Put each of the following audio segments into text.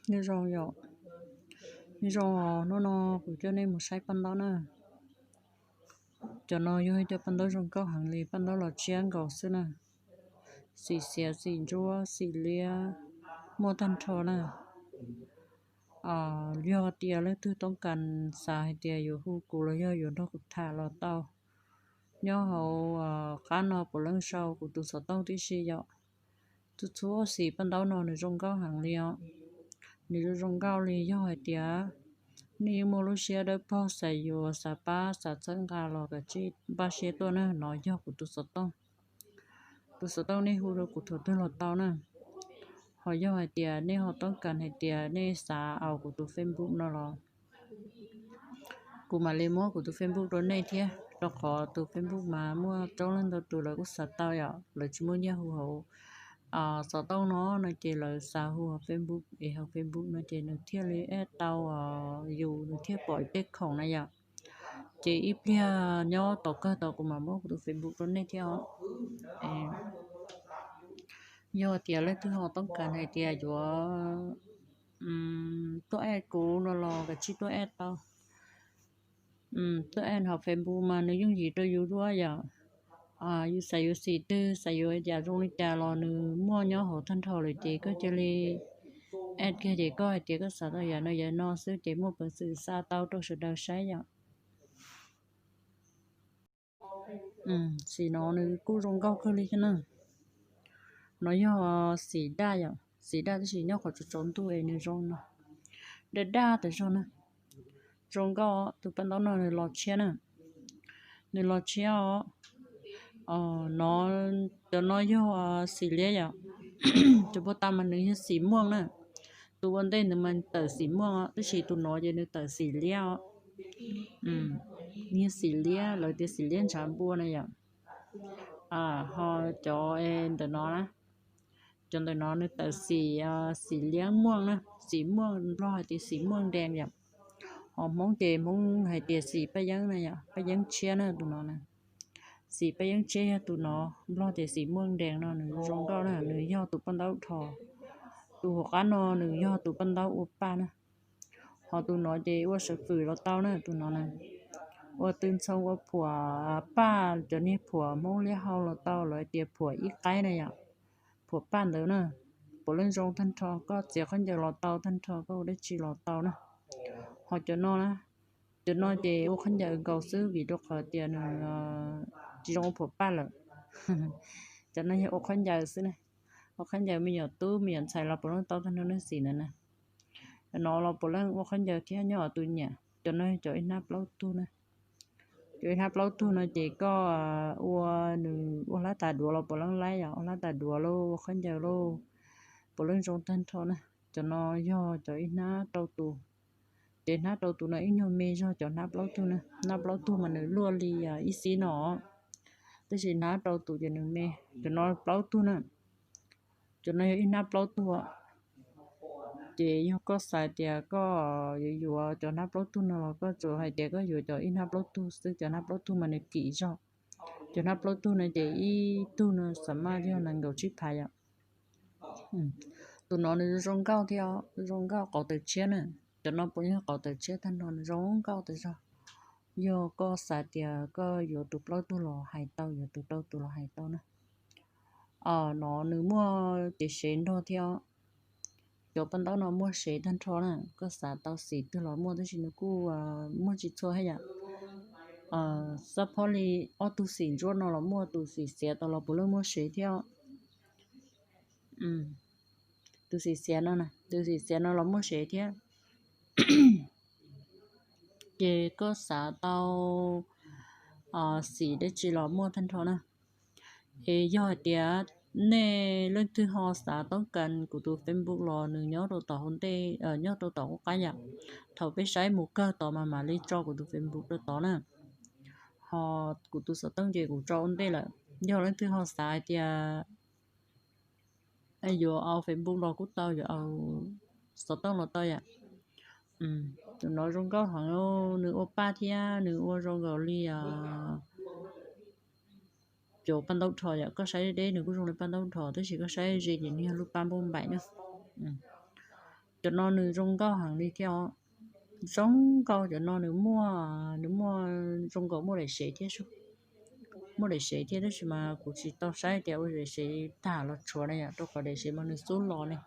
Nyob zoo yom, nyob zoo os, hnub no kuv coj nej mus saib paj ntaub na. Cov no yog ib cov paj ntaub zoo nkauj heev li, paj ntaub los tshiab nkaus xwb na. Xim xiav, xim ntsuab, xim liab, muaj tag nrho na. Yog tias leej twg toob kas xav hais tias yuav hu kuv los yog yuav nrog kuv tham los tau. Nyob hauv qab no puav leej sau kuv tus xov tooj tib si yom. Txhua txhua xim paj ntaub no nws zoo nkauj heev li os. Nws zoo zoo nkauj li, yog hais tias nej yeej muaj lub siab dawb paug xav yuav, xav pab, xav txhawb nqa los kav tsij npaj siab tuaj na, no yog kuv tus xov tooj. Tus xov tooj nej hu rau kuv thaum twg los tau na. Ho yog hais tias nej ho toob kas hais tias nej xav au kuv tus Facebook no los kuv mam li muab kuv tus Facebook rau nej thiab, rau qhov tus Facebook mas muaj rau leej ntau tus lawv kuj xav tau yom, lawv tsis muaj nyiaj hu hauv xov tooj no no ces lawv xav hu hauv Facebook es hauv Facebook no ces nws thiaj li add tau yus, nws thiaj pom tej khoom na yom. Ces ib pliag nyob tom kawg tau kuv mam muab kuv tus Facebook rau nej thiab os. Yog tias leej twg ho toob kas hais tias yuav tuaj add kuv no los kav tsij tuaj add tau. Tuaj add hauv Facebook mas nws yooj yim rau yus dua yom. Yus xav yuav xim twg, xav yuav yam zoo li cas los nws muaj nyob hauv tag nrho lawm ces koj cia li add kiag ces koj hais tias koj xav tau yam no yam no xwb ces muaj peev xwm xa tau rau sawv daws saib yom. Xim no nws kuj zoo nkauj kawg li thiab na. No yog xim daj yom, xim daj tab sis nyob qhov tsaus tsaus ntuj es nws zoo no. Daj daj tas zog na. Zoo nkauj, tus paj ntaub no nws los tshiab na. Nws los tshiab os. No, cov no yog xim liab yom. Cov puag ta mas nws yog xim muaj na. Tus ua ntej ntawd mas tawm xim muaj os, tab sis tus no ces nws tawm xim liab os. Nws yog xim liab, lawv tias xim liab ntshav npua na yom. Ho cov ntawm no na, cov ntawm no nws tawm xim, xim liab muaj na, xim muaj, Nplog hais tias xim muaj dees yom. Ho Hmoob ces Hmoob hais tias xim paj yeeb na yom, paj yeeb tshiab na tus no na. Xim paj yeeb tshiab yog tus no, Nplog tias xim muaj dees no nws zoo nkauj na, nws yog tus paj ntaub dhos. Tus hauv qab no nws yog tus paj ntaub ua paj na. Ho tus no ces ua sawv fwm los tau na, tus no na. Ua tw ntxhoo ua phuam paj, cov niag phuam Hmoob liab hau los tau, lawv tias phuam ib qaib na yom. Phuam paj ntawd na, puav leej zoo tag nrho, koj txiav khaub ncaws los tau tag nrho, koj ua dab tsi los tau na. Ho cov no na, cov no ces ua khaub ncaws nkaus xwb vim rau qhov tias nws tsis zoo ua phuam paj lawm. Cov no yog ua khaub ncaws xwb na. Ua khaub ncaws me nyuam tub me nyuam ntxhais los puav leej tau tag nrho nej xim ntawd na. No los puav leej ua khaub ncaws thiab nyob tus nyiam. Cov no cov ib hnab plaub tug na. Cov ib hnab plaub tug no ces koj ua, nws ua hlab tas duav los puav leej laib yom, ua hlab tas duav lauj, ua khaub ncaws lauj, puav leej zoo tag nrho na. Cov no yog cov ib hnab rau tus. Cov ib hnab rau tus no ib nyuag me zog cov hnab plaub tug na. Hnab plaub tug mas nws luaj li ib xib no, tab sis hnab rau tus ces nws me. Cov no plaub tug na. Cov no yog ib hnab plaub tug. Ces yog koj xav tias koj yuav yuav cov hnab plaub tug no los koj tsuas hais tias koj yuav cov ib hnab plaub tug xwb, cov hnab plaub tug mas nws kim zog. Cov hnab plaub tug no ces ib tug no xam maj yog nees nkaum tsib phav yom. Tus no nws zoo nkauj thiab, zoo nkauj qauv tawm tshiab na. Cov no puav yog qauv tawm tshiab tag nrho, nws zoo nkauj tas zog. Yog koj xav tias koj yuav tus plaub tug los hais tau, yuav tus rau tus los hais tau na. No nws muaj cev sev nrog thiab. Cov paj ntaub no muaj sev tag nrho na, koj xav tau xim twg los muaj, tab sis nws kuj muaj tsis txhua thiab yom. Xab phob li ob tug xim ntsuab no los muaj, tus xim xiav tau los puav leej muaj sev thiab. Tus xim xiav no, tus xim xiav no los muaj sev thiab. Ces koj xav tau xim dab tsi los muaj tag nrho na. Es yog hais tias nej leej twg ho xav toob kas kuv tus Facebook los nws nyob rau tom hauv ntej, nyob rau tom qub qab yom. Thaum peb saib mus kawg tod mas mam li tso kuv tus Facebook rau tod na. Ho kuv tus xov tooj ces kuv tso ua ntej lawm. Yog leej twg ho xav hais tias yuav au Facebook los kuj tau, yuav au xov tooj los tau yom. Tus no zoo nkauj heev, nws ua paj thiab nws ua zoo nkaus li cov paj ntaub dhos yom. Koj saib deb deb nws kuj zoo li paj ntaub dhos, tab sis koj saib ze ces nws yog lub paj npauj npaim na. Cov no nws zoo nkauj heev li thiab os. Zoo nkauj, cov no nws muaj, nws muaj zoo nkaus muaj daim sev thiab, muaj daim sev thiab tab sis mas kuv tsis tau saib tias ua daim sev tag los tshuav na yom, rau qhov daim sev mas nws xub los ne.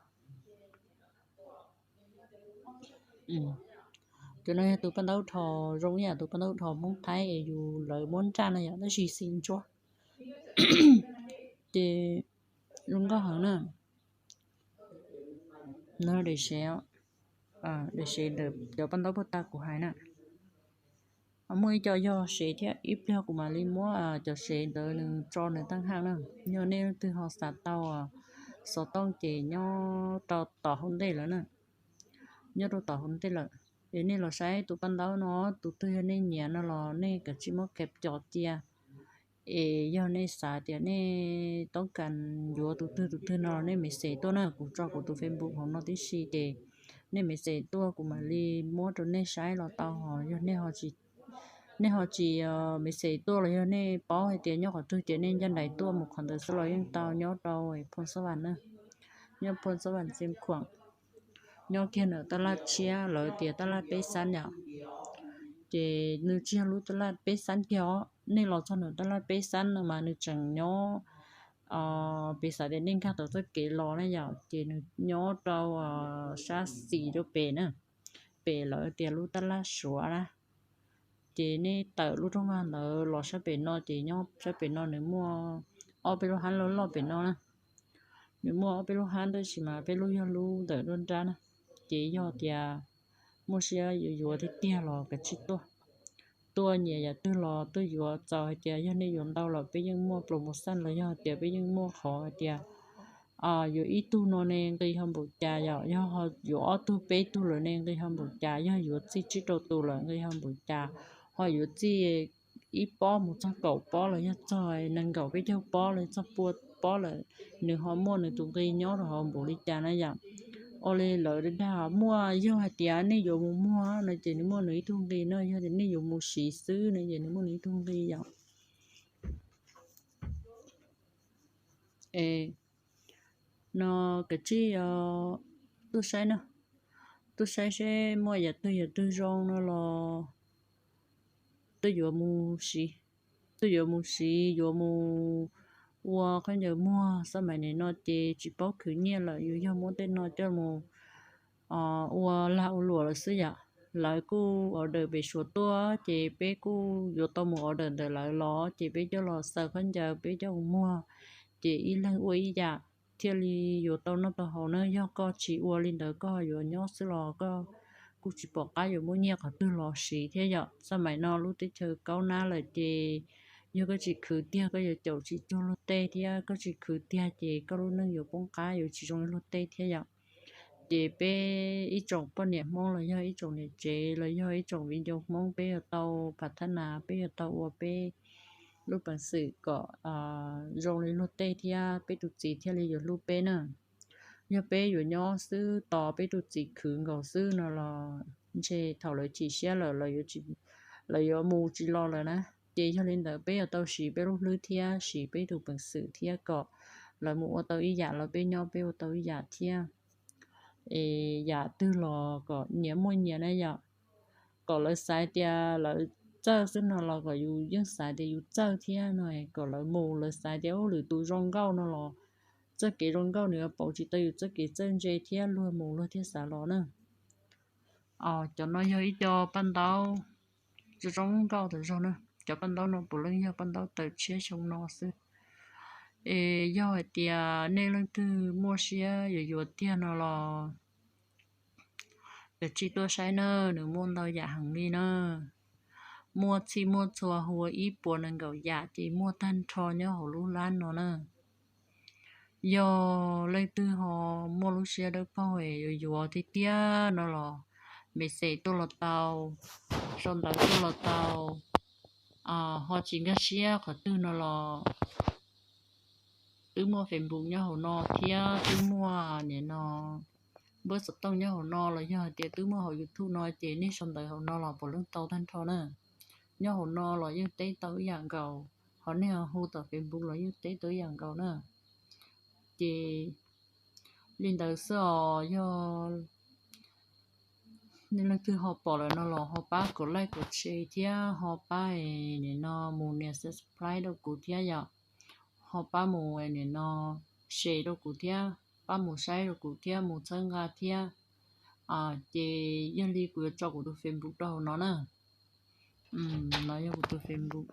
Cov no yog tus paj ntaub dhos zoo ib yam tus paj ntaub dhos Hmoob Thaib es yus lawv muab nraj na yom, tab sis xim ntsuab ces zoo nkauj heev na. No daim sev, daim sev ntawm cov paj ntaub puag ta kuv hais na. Muaj ib co yog sev thiab, ib pliag kuv mam li muab cov sev ntawd nws tso nws taj haj na. Yog nej leej twg ho xav tau xov tooj ces nyob rau tom hauv ntej lawm na, nyob rau tom hauv ntej lawm. Es nej los saib tus paj ntaub no, tus twg yog nej nyiam no los nej kav tsij muab khev cov cia. Es yog nej xav tias nej toob kas yuav tus twg tus twg no nej message tuaj na, kuv tso kuv tus Facebook hauv no tib si ces nej message tuaj kuv mam li muab rau nej saib los tau. Ho yog nej ho tsis message tuaj los yog nej paub hais tias nyob qhov twg ces nej ncaj nraim tuaj mus qhov ntawd xwb los yeej tau, nyob rau Phoo Xab Vam na, nyob Phoo Xab Vam Xeev Khuam, nyob kiag ntawm tab laj tshiab, lawv tias tab laj peb xab yom. Ces nws tsis yog lub tab laj peb xab kiag os, nej los txog ntawm tab laj peb xab no mas nws tseem nyob, piv xam tias nej nkag tau txoj kev los na yom, ces nws nyob rau sab xis rau pem na, pem lawv tias lub tab laj Suav na. Ces nej tawm lub rooj vag ntawd los sab pem no ces nyob sab pem no nws muaj ob peb lub hab loj loj pem no na. Nws muaj ob peb lub hab tab sis mas peb lub yog lub ntawm nruab nrab na. Ces yog tias muaj siab yuav yuav tiag tiag los kav tsij tuaj, tuaj nyiam yam twg los tuaj yuav. Txawm hais tias yog nej yuav ntau los peb yeej muaj promotion los yog hais tias peb yeej muaj qhov hais tias yuav ib tug no ne nqi ho npaum cas yom, yog yuav ob tug peb tug lawm ne nqi ho npaum cas, yog yuav txij tsib rau tus lawm nqi ho npaum cas, ho yuav txij ib pob mus txog kaum pob los yog txog nees nkaum peb caug pob los txog pua pob lawm, nws ho muaj nws tus nqi nyob rau hauv npaum li cas na yom. Ua li lawv dag muaj, yog hais tias nej yuav mus muag no ces nws muaj nws ib tug nqi no, yog tias nej yuav mus siv xwb no ces nws muaj nws ib tug nqi yom. No kav tsij tuaj saib na, tuaj saib seb muaj yam twg yam twg zoo no los tuaj yuav mus siv, tuaj yuav mus siv, yuav mus ua khaub ncaws muag. Xab maim nim no ces tsis paub khwv nyiaj lawm, yus yog muab tej no coj mus ua lag ua luam lawm xwb yom. Lawv kuj order pem Suav tuaj ces peb kuj yuav tau mus order ntawm lawv los ces peb coj los xaws khaub ncaws peb coj mus muag, ces ib leeg ua ib yam thiaj li yuav tau noj tau haus na. Yog koj tsis ua li ntawd koj yuav nyob xwb los koj kuj tsis pom qab yuav muaj nyiaj qhov twg los siv thiab yom. Xab maim no lub teb chaws kaub nab lawm ces yog koj tsis khwv tiag koj yuav caum tsis cuag luag tej thiab, koj tsis khwv tiag ces koj lub neej yuav poob qab yuav tsis zoo li luag tej thiab yom. Ces peb ib tsoom poj niam Hmoob los yog ib tsoom niam tsev los yog ib tsoom viv ncaus Hmoob peb yuav tau phav thab nas, peb yuav tau ua peb lub peev xwm kom zoo li luag tej thiab peb tus txiv thiaj li yuav hlub peb na. Yog peb yuav nyob xwb tos peb tus txiv khwv nkaus xwb no los ntshe thaum lawv chim siab lawm lawv yuav mus tsis los lawm na. Ces yog li ntawd peb yuav tau siv peb lub hlwb thiab siv peb tus peev xwm thiab kom lawv mus ua tau ib yam los peb nyob peb ua tau ib yam thiab. Es yam twg los kom nyias muaj nyias na yom. Kom lawv xav tias lawv txawj xwb no los kom yus yeej xav tias yus txawj thiab no. Kom lawv mus lawv xav tias ub lwm tus zoo nkauj no los txoj kev zoo nkauj nws yuav pauv tsis tau yus txoj kev txawj ntse thiab luag mus luag thiaj xav los na. Cov no yog ib co paj ntaub zoo zoo nkauj tas zog na. Cov paj ntaub no puav leej yog paj ntaub tawm tshiab xyoo no xwb. Es yog hais tias nej leej twg muaj siab yuav yuav tiag no los kav tsij tuaj saib na, nws muaj ntau yam heev li na. Muaj txhij muaj txhua hua ib puas nees nkaum yam ces muaj tag nrho nyob hauv lub lab no na. Yog leej twg ho muaj lub siab dawb paug es yuav yuav tiag tiag no los message tuaj los tau, sau ntawv tuaj los tau. Ho tsis nkag siab qhov twg no los twb muaj Facebook nyob hauv no thiab twb muaj nim no npawb xov tooj nyob hauv no los yog hais tias twb muaj hauv YouTube no ces nej sau ntawv hauv no los puav leej tau tag nrho na. Nyob hauv no los yeej teb tau ib yam nkaus, ho nej ho hu tom Facebook los yeej teb tau ib yam nkaus na. Ces li ntawd xwb os, yog nej leej twg ho pom lawm no los ho pab kom like kom share thiab ho pab nim no mus nias subscribe rau kuv thiab yom. Ho pab mus nim no share rau kuv thiab, pab mus saib rau kuv thiab mus txhawb nqa thiab. Ces yog li kuv yuav tso kuv tus Facebook rau hauv no na. No yog kuv tus Facebook.